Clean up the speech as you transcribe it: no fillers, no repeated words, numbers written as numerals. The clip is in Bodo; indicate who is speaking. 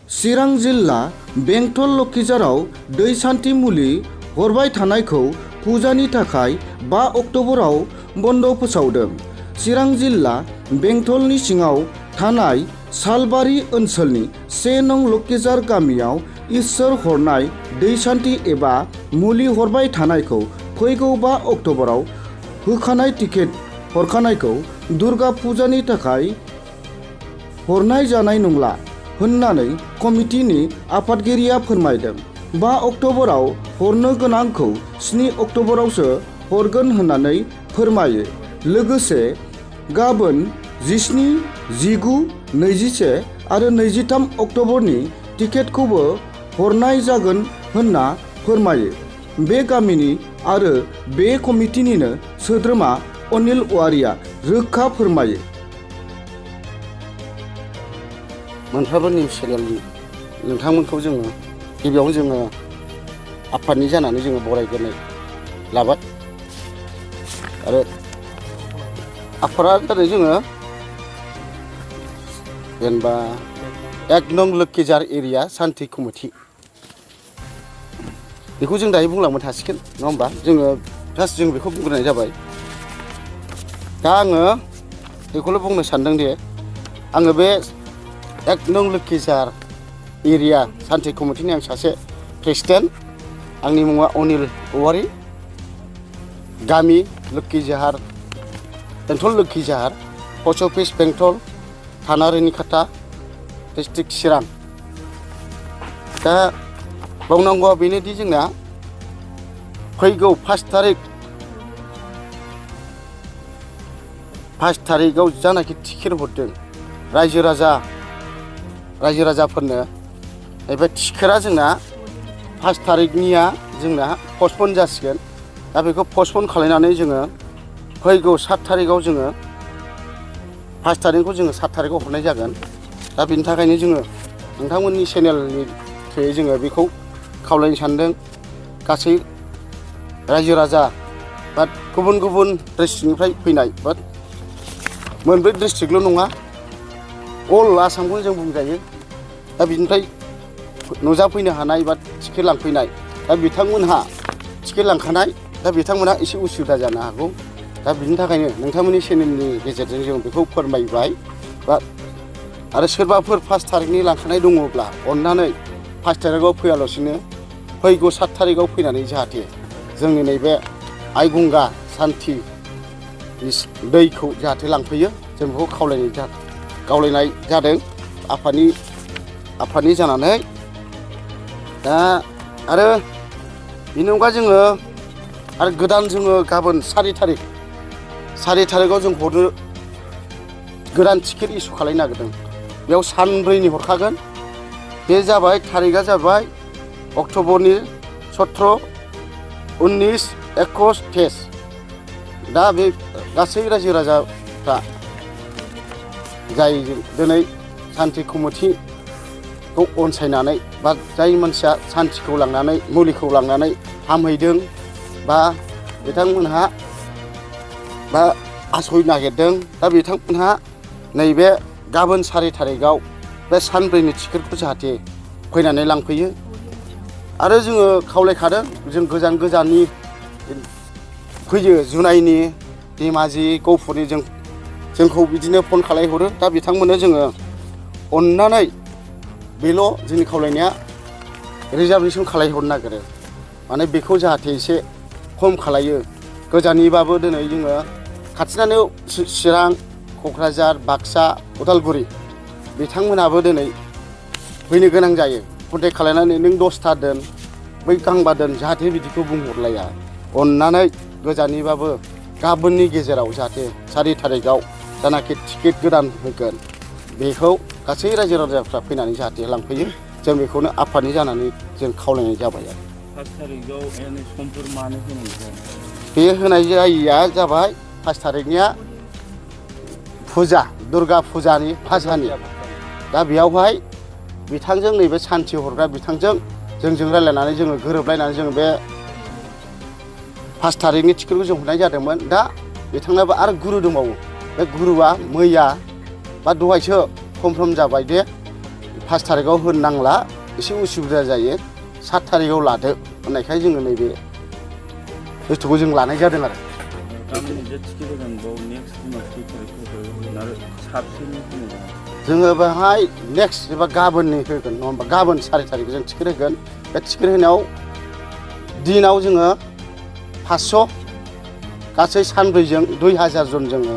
Speaker 1: चिरां जिल्ला बेंटल लखिजाराव दै सान्थि मुलि हरबाय थानायखौ फुजानि थाखाय 5 अक्ट'बराव बन्द फोसावदों। चिरां जिल्ला बेंटलनि सिङाव थानाय सालबारि ओनसोलनि 1 नं लखिजार गामियाव इसोर हरनाय दै सान्थि एबा मुलि हरबाय थानायखौ फैगौ 5 अक्ट'बराव होखानाय टिकेट हरखानायखौ दुर्गा फुजानि थाखाय हरनाय जानाय नंला होननानै कमिटिनि आफादगिरिया फोरमायदों। 5 अक्ट'बराव हरनो गोनांखौ 7 अक्ट'बरावसो हरगोन होननानै फोरमायो। लोगोसे गाबोन 17, 19, 21 आरो 23 अक्ट'बरनि टिकेटखौबो हरनाय जागोन होनना फोरमायो। बे गामिनि आरो बे कमिटिनिनो सोद्रोमा अनिल औवारिया रोखा फोरमायो।
Speaker 2: मोनफ्रोमबो निउस चेनेलनि नोंथांमोनखौ जोङो गिबियावनो जोङो आफादनि जानानै जोङो बरायग्रोनाय लाबाय आरो आफादा जादों जोङो जेनेबा 1 नं लोखिजार एरिया सान्थि कमिटि बेखौ जों दायो बुंलांबाय थासिगोन नङा होमबा? जोङो जास्ट जों बेखौ बुंग्रोनाय जाबाय। दा आङो बेखौल' बुंनो सानदों दे आङो बे 1 नं लोखिजार एरिया सान्थि कमिटिनि आं सासे प्रेसिडेन्ट। आंनि मुङा अनिल औवारि, गामि लोखिजाहार, बेंटल लोखिजाहार, पस्ट अफिस बेंटल, थाना रोनिखाथा, डिस्ट्रिक्ट चिरां। दा बुंनांगौआ बेनोदि जोंना फैगौ 5 थारिखआव जानाखि टिकेट हरदों रायजो राजाफोरनो एबा टिकेटआ जोंना 5 थारिखनिया जोंना पस्टपन जासिगोन। दा बेखौ पस्टपन खालायनानै जोङो फैगौ 7 थारिखआव जोङो 5 थारिखखौ जोङो 7 थारिखआव हरनाय जागोन। दा बेनि थाखायनो जोङो नोंथांमोननि चेनेलनि थ्रुयै जोङो बेखौ खावलायनो सानदों। गासै रायजो राजा बा गुबुन गुबुन डिस्ट्रिक्टनिफ्राय फैनाय बा मोनब्रै डिस्ट्रिक्टल' नङा अल आसामखौनो जों बुंजायो। दा बिनिफ्राय नुजाफैनो हानाय बा टिकेट लांफैनाय दा बिथांमोनहा टिकेट लांखानाय दा बिथांमोनहा एसे उसुबिदा जानो हागौ। दा बिनि थाखायनो नोंथांमोननि चेनेलनि गेजेरजों जों बेखौ फोरमायबाय। बा आरो सोरबाफोर 5 थारिखनि लांखानाय दङब्ला अननानै 5 थारिखआव फैयालासिनो फैगौ 7 थारिखआव फैनानै जाहाथे जोंनि नैबे आइगंगा सान्थि दैखौ जाहाथे लांफैयो जों बेखौ खावलायनाय जादों आफादनि जानानै। दा आरो बेनि अनगा जोङो आरो गोदान जोङो गाबोन 4 थारिखआव जों हरनो गोदान टिकेट इसु खालायनो नागिरदों। बेयाव सानब्रैनि हरखागोन। बे जाबाय थारिखआ जाबाय अक्ट'बरनि 17, 19, 21, 23। दा बे गासै रायजो राजाफ्रा जाय दिनै सान्थि कमिटिखौ अनसायनानै बा जाय मानसिया सान्थिखौ लांनानै मुलिखौ लांनानै हामहैदों बा बिथांमोनहा बा आसय नागिरदों दा बिथांमोनहा नैबे गाबोन 4 थारिखआव बे सानब्रैनि टिकेटखौ जाहाथे फैनानै लांफैयो। आरो जोङो खावलायखादों जों गोजान गोजाननि फैयो जुनाइनि, धेमाजि, गहपुरनि जोंखौ बिदिनो फन खालायहरो। दा बिथांमोननो जोङो अननानै बेल' जोंनि खावलायनाया रिजार्भेसन खालायहरनो नागिरो। माने बेखौ जाहाथे एसे खम खालायो। गोजाननिबाबो दिनै जोङो खाथिनानो चिरां, क'क्राझार, बाक्सा, उदालगुरि बिथांमोनाबो दिनै फैनो गोनां जायो। कन्टेक्ट खालायनानै नों 10था दोन बै गांबा दोन जाहाथे बिदिखौ बुंहरलाया। अननानै गोजाननिबाबो गाबोननि गेजेराव जाहाथे 4 थारिखआव जानाखि टिकेट गोदान होगोन बेखौ गासै रायजो राजाफ्रा फैनानै जाहाथे लांफैयो। जों बेखौनो आफादनि जानानै जों खावलायनाय जाबाय।
Speaker 3: 5 थारिखआव समफोर मानो होनाय जायो?
Speaker 2: बे होनाय जायैया जाबाय 5 थारिखनिया फुजा दुर्गा फुजानि भासानि। दा बेयावहाय बिथांजों नैबे सान्थि हरग्रा बिथांजों जोंजों रायलायनानै जोङो गोरोबलायनानै जोङो बे 5 थारिखनि टिकेटखौ जों हरनाय जादोंमोन। दा बिथांनाबो आरो गुरु दंबावो। बे गुरुआ मैया बा दहायसो कनफार्म जाबाय दे 5 थारिखआव होनो नांला एसे उसुबिदा जायो 7 थारिखआव लादो होननायखाय जोङो नैबे बुस्थुखौ जों लानाय जादों आरो
Speaker 3: गाबोन जे टिकेट होगोन बाव नेक्स्ट दिनाव 2 थारिखआव होगोन आरो साबसिनै होनो
Speaker 2: जोङो बेहाय नेक्स्ट एबा गाबोननि होगोन नङा होमबा गाबोन 4 थारिख जों टिकेट होगोन बे टिकेट होनायाव दिनाव जोङो 500 गासै सानब्रैजों 2000 जन जोङो